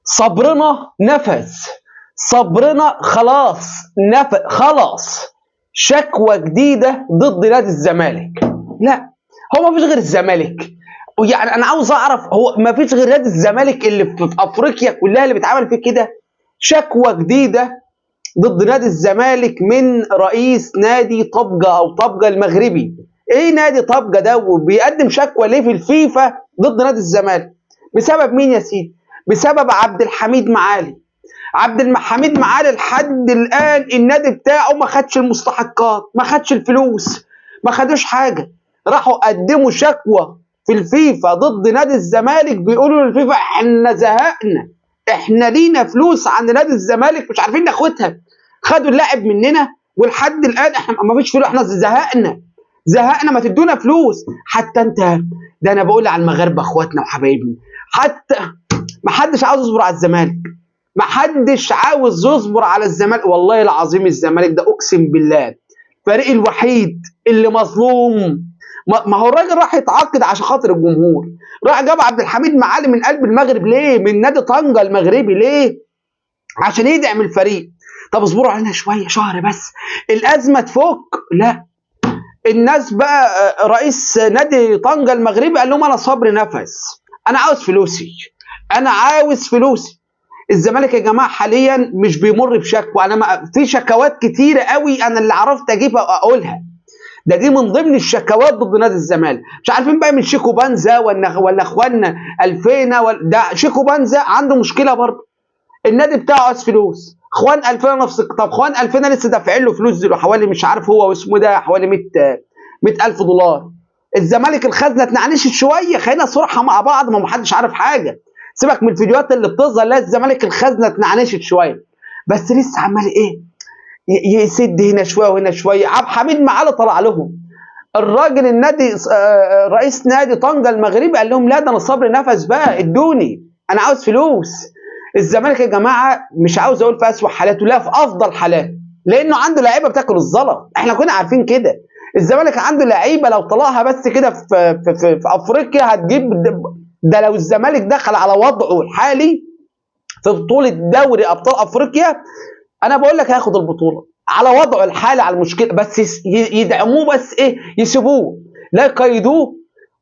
صبرنا نفذ، صبرنا خلاص نفذ، خلاص. شكوى جديدة ضد نادي الزمالك. لا، هو ما فيش غير الزمالك. يعني انا عاوز اعرف، هو ما فيش غير نادي الزمالك اللي في افريقيا كلها اللي بيتعمل فيه كده؟ شكوى جديدة ضد نادي الزمالك من رئيس نادي طبجة او طبجة المغربي. ايه نادي طبجة ده؟ وبيقدم شكوى ليه في الفيفا ضد نادي الزمالك؟ بسبب مين يا سيدي؟ بسبب عبد الحميد معالي. عبد الحميد معالي لحد الان النادي بتاعه ما خدش المستحقات، ما خدش الفلوس، ما خدوش حاجة. راحوا قدموا شكوى في الفيفا ضد نادي الزمالك، بيقولوا للفيفا احنا زهقنا، احنا لينا فلوس عند نادي الزمالك مش عارفين ناخدها، خدوا اللاعب مننا ولحد الان احنا ما فيش فلوس، احنا زهقنا زهقنا، ما تدونا فلوس. حتى انت ده انا بقول على المغاربة اخواتنا وحبايبنا، حتى ما حدش عاوز يصبر على الزمالك، ما حدش عاوز يصبر على الزمالك. والله العظيم الزمالك ده اقسم بالله الفريق الوحيد اللي مظلوم. ما هو الراجل راح يتعاقد عشان خاطر الجمهور، راح جاب عبد الحميد معالي من قلب المغرب ليه؟ من نادي طنجة المغربي ليه؟ عشان يدعم الفريق. طب اصبروا علينا شوية، شهر بس الازمة تفك. لا، الناس بقى رئيس نادي طنجة المغربي قال لهم انا صبري نفس، انا عاوز فلوسي، انا عاوز فلوسي. الزمالك يا جماعة حاليا مش بيمر بشكوى، انا ما في شكوات كتيرة قوي انا اللي عرفت اجيبها واقولها، ده دي من ضمن الشكوات ضد نادي الزمالك. مش عارفين بقى من شيكو بانزا ولا اخواننا الفينا ده شيكو بانزا عنده مشكلة برضه، النادي بتاعه عايز فلوس، اخوان الفينا نفس. طب اخوان الفينا لسه دافعين له فلوس دلوقتي حوالي مش عارف هو واسمه ده حوالي 100,000 دولار. الزمالك الخزنة اتنعنشت شوية، خلينا صراحة مع بعض، ما محدش عارف حاجة، سيبك من الفيديوهات اللي بتظهر. لا، الزمالك الخزنة اتنعنشت شوية، بس لسه عمال ايه يسد هنا شوية وهنا شوية. عبد الحميد معالي طلع لهم الراجل النادي رئيس نادي طنجه المغربي قال لهم لا، ده انا صبري نفس بقى، ادوني، انا عاوز فلوس. الزمالك يا جماعة مش عاوز اقول في اسوأ حالاته، لا في افضل حالاته، لانه عنده لعيبة بتاكل الزلط، احنا كنا عارفين كده. الزمالك عنده لعيبة لو طلعها بس كده في افريقيا هتجيب. ده لو الزمالك دخل على وضعه الحالي في بطوله دوري ابطال افريقيا، انا بقول لك هياخد البطولة على وضعه الحالي، على المشكلة، بس يدعموه، بس ايه، يسيبوه، لا يقيدوه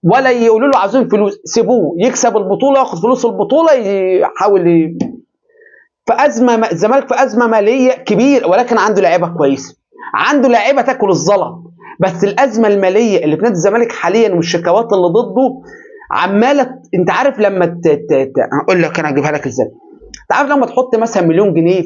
ولا يقولوا له عاوزين فلوس، سيبوه يكسب البطولة، ياخد فلوس البطولة، يحاول في ازمة. الزمالك في ازمة ماليه كبيرة، ولكن عنده لعيبة كويسة، عنده لعيبة تاكل الزلط، بس الازمة المالية اللي في نادي الزمالك حاليا والشكاوات اللي ضده عماله. انت عارف لما هقول لك انا اجيبها لك ازاي. انت عارف لما تحط مثلا مليون جنيه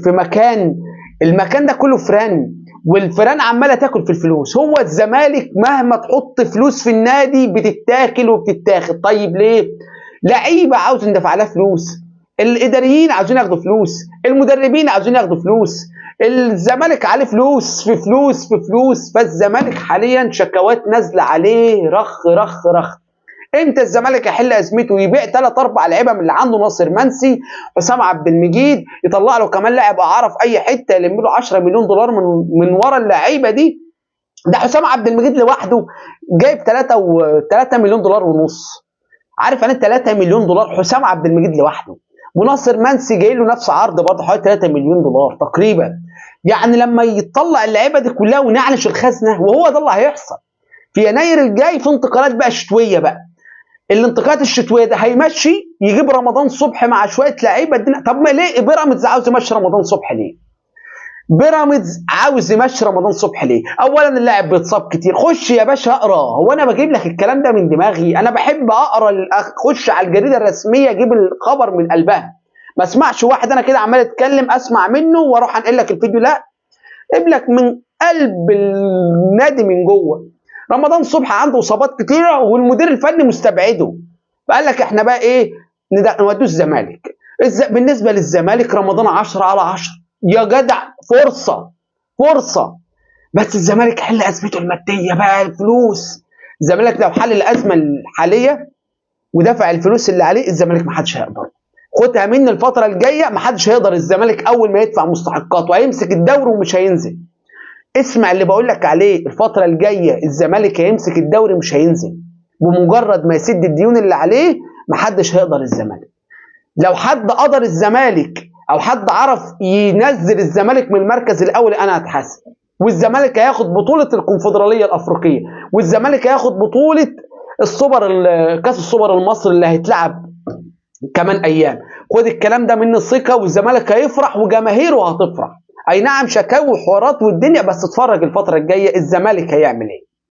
في مكان، المكان ده كله فران، والفران عماله تاكل في الفلوس. هو الزمالك مهما تحط فلوس في النادي بتتاكل وبتتاخد. طيب ليه؟ لعيبة عاوز ندفع لها فلوس، الاداريين عاوزين ياخدوا فلوس، المدربين عاوزين ياخدوا فلوس، الزمالك عليه فلوس في فلوس في فلوس. فالزمالك حاليا شكوات نازله عليه رخ رخ رخ. امتى الزمالك يحل ازمته ويبيع 3 4 لعيبة من اللي عنده؟ ناصر منسي، حسام عبد المجيد، يطلع له كمان لاعب اعاره في اي حتة يلم له 10 مليون دولار من ورا اللعيبة دي. ده حسام عبد المجيد لوحده جايب 3 مليون دولار ونص. عارف يعني 3 مليون دولار حسام عبد المجيد لوحده، وناصر منسي جاي له نفس عرض برضه حوالي 3 مليون دولار تقريبا. يعني لما يطلع اللعيبة دي كلها ونعلش الخزنة، وهو ده اللي هيحصل في يناير الجاي في انتقالات بقى شتوية بقى. الانتقالات الشتوية ده هيمشي يجيب رمضان صبحي مع شوية لعيبة. طب ما ليه بيراميدز عاوز يمشي رمضان صبحي ليه؟ بيراميدز عاوز يمشي رمضان صبحي ليه؟ اولا اللاعب بيتصاب كتير. خش يا باشا اقرا، هو انا بجيب لك الكلام ده من دماغي؟ انا بحب اقرا، خش على الجريدة الرسمية اجيب الخبر من قلبها، ما اسمعش واحد انا كده عمال اتكلم اسمع منه واروح انقل لك الفيديو، لا، اجيب لك من قلب النادي من جوه. رمضان صبحي عنده اصابات كتيرة والمدير الفني مستبعده، فقال لك احنا بقى ايه، نودوه الزمالك. بالنسبة للزمالك رمضان 10 على 10 يا جدع، فرصة فرصة، بس الزمالك حل ازمته المادية بقى، الفلوس. الزمالك لو حل الازمة الحالية ودفع الفلوس اللي عليه، الزمالك ما حدش هيقدر. خدها مني الفترة الجاية ما حدش هيقدر. الزمالك اول ما يدفع مستحقاته هيمسك الدوري ومش هينزل. اسمع اللي بقول لك عليه، الفترة الجاية الزمالك هيمسك الدوري مش هينزل. بمجرد ما يسد الديون اللي عليه محدش هيقدر الزمالك. لو حد قدر الزمالك او حد عرف ينزل الزمالك من المركز الاول انا هتحاسب. والزمالك هياخد بطوله الكونفدراليه الافريقية، والزمالك هياخد بطوله السوبر، كاس السوبر المصري اللي هيتلعب كمان ايام. خد الكلام ده مني الثقة، والزمالك هيفرح وجماهيره هتفرح. اي نعم شكاوي وحوارات والدنيا، بس اتفرج الفترة الجاية الزمالك هيعمل ايه.